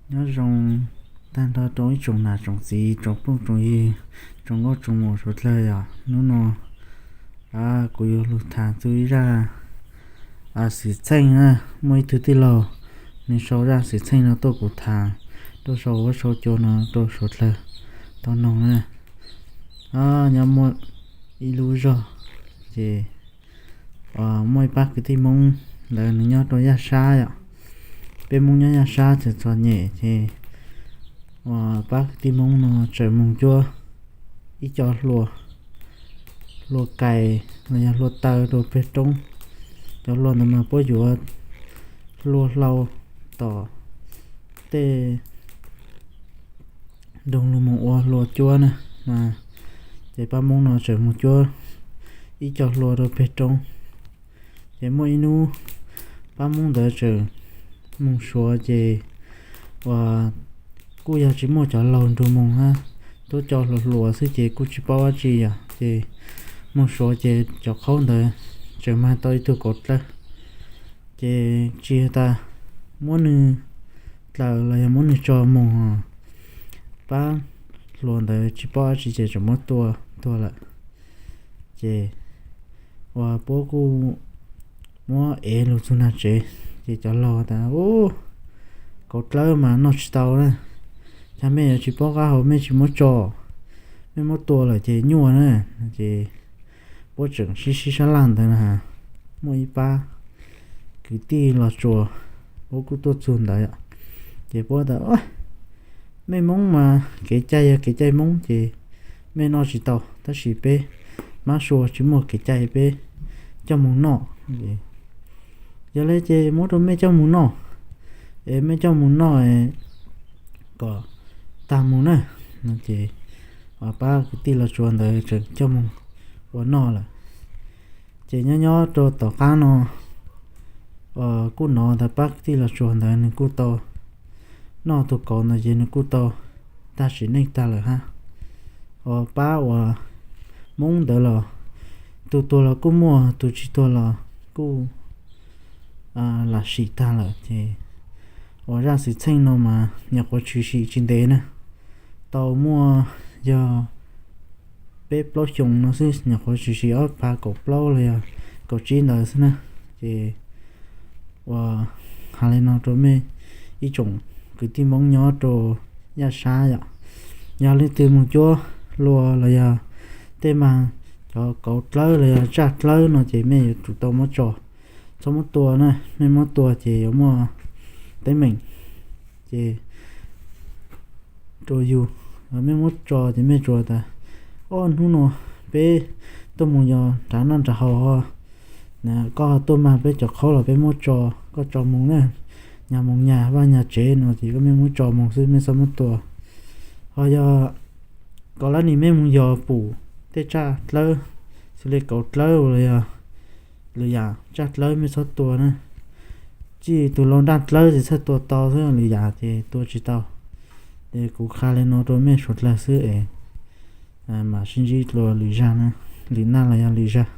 Nyob zoo tag nrho rau ib tsoom nam tsoom txiv, tsoom phooj tsoom ywg, tsoom nkauj tsoom muam suav dlawg yom. Hnub no kuv yuav lug tham txug ib zaj xwm txheej na. Muaj ib tug tij laug, nws sau zaj xwm txheej no tuaj kuv tham, tuaj sau huab sau cua no rau suav dlawg tau noog na. Nyob muaj ib lub zog, ces muaj ib pab kwv tij Hmoob ntawd nws nyob rau Yaj Sab yom. Peb Hmoob nyob Yaj Sab txom txom nyem, ces uas pab kwv tij Hmoob no txawm moog cuab ib co hlua, hlua kais los yog hlua taw rau peg roob. Cov hlua ntawd mas puab yuav hlua hlau tom tej nroog lug moog ua hlua cuab na. Ces pab Hmoob no txawm moog cuab ib co hlua rau peg roob. Ces muaj ib hnub pab Hmoob ntawd txawm moog suav, ces uas kuj yog tsis muaj cov laug nrug moog hab, tuab co hluas hluas xwb ces kuj tsis paub dab tsi yom. Ces moog suav ces cov qhaub ntawd txawm mag tau ib tug kauv dlawb. Ces tsis tas muab nwg dlaws los yog muab nwg tso moog, pab hluas ntawd tsis paub dab tsi ces txawm muab tua tuag lawm. Ces uas puab kuj muab ev lug txug nraag tsev, ces cov laug tas, Ub, kauv dlawb mas noj tsis tau na, cas mej yuav tsis paub qab hau, mej tsis muab tso, mej muab tua lawm ces nyuaj na. Ces puab tseem sib sib sab laj ntawd na, muaj ib pab kwv tij Los Tsuas, puab kuj tuaj txug ntawd. Ces puab tas, Mej Moob mas kev cai yog kev cai Moob ces mej noj tsis tau, tab sis peb mab sua tsis muaj kev cai, peb coj moog noj. Yog le ces muab rau mej coj moog noj, es mej coj moog noj kom tag moog na. No ces pab kwv tij Los Tsuas ntawd tseem coj moog ua noj lawm. Ces nyob nyob rau tom qab no, kuj nov tas pab kwv tij Los Tsuas ntawd nws kuj tau noj tug kauv ntawd ces nws kuj tau tag sim neej tag lawm hab. Uas pab uas Moob ntawd los, tug tuag los kuj muaj, tug tsis tuag los kuj lam sim tag lawm. Ces uas zaj xwm txheej no mas nyuam qhuav tshwm sim tsis ntev na, tau muaj yog peb plaub xyoo no xwb, nyuam qhuav tshwm sim ob phav kaum plaub los yog kaum tsib ntawd xwb na. Ces uas has le no rau mej ib tsoom kwv tij Moob nyob rau Yaj Sab yom, yog leej twg moog cuab hlua los yog tej mas cov kauv dlawb los yog tsaj dlawb no ces mej yuav tsum tau muab tso, txhob muab tua na. Mej muab tua ces yuav muaj teeb meem. Ces rua yug, mej muab tso ces mej tsuas tas, Ob hnub no peb tuaj moog yos nrhav noj nrhav haus, koj tuaj mag peb cov qhaub los peb muab tso, koj tso moog na, nyag moog nyag vaj nyag tsev no ces koj mej muab tso moog xwb, mej txhob muab tua. Ho yog kom lab nim mej moog yos pum tej tsaj dlawb, xws li kauv dlawb los yog lwm yam tsaj dlawb mej txhob tua na. Txij tug lau nraj dlawb ces txhaj tua tau xwb, lwm yam ces tua tsis tau. Es kuv qha le no rau mej suav dlawg xwb es mam sib ntsib dlua lwm zag na, lwm naj los yog lwm zag.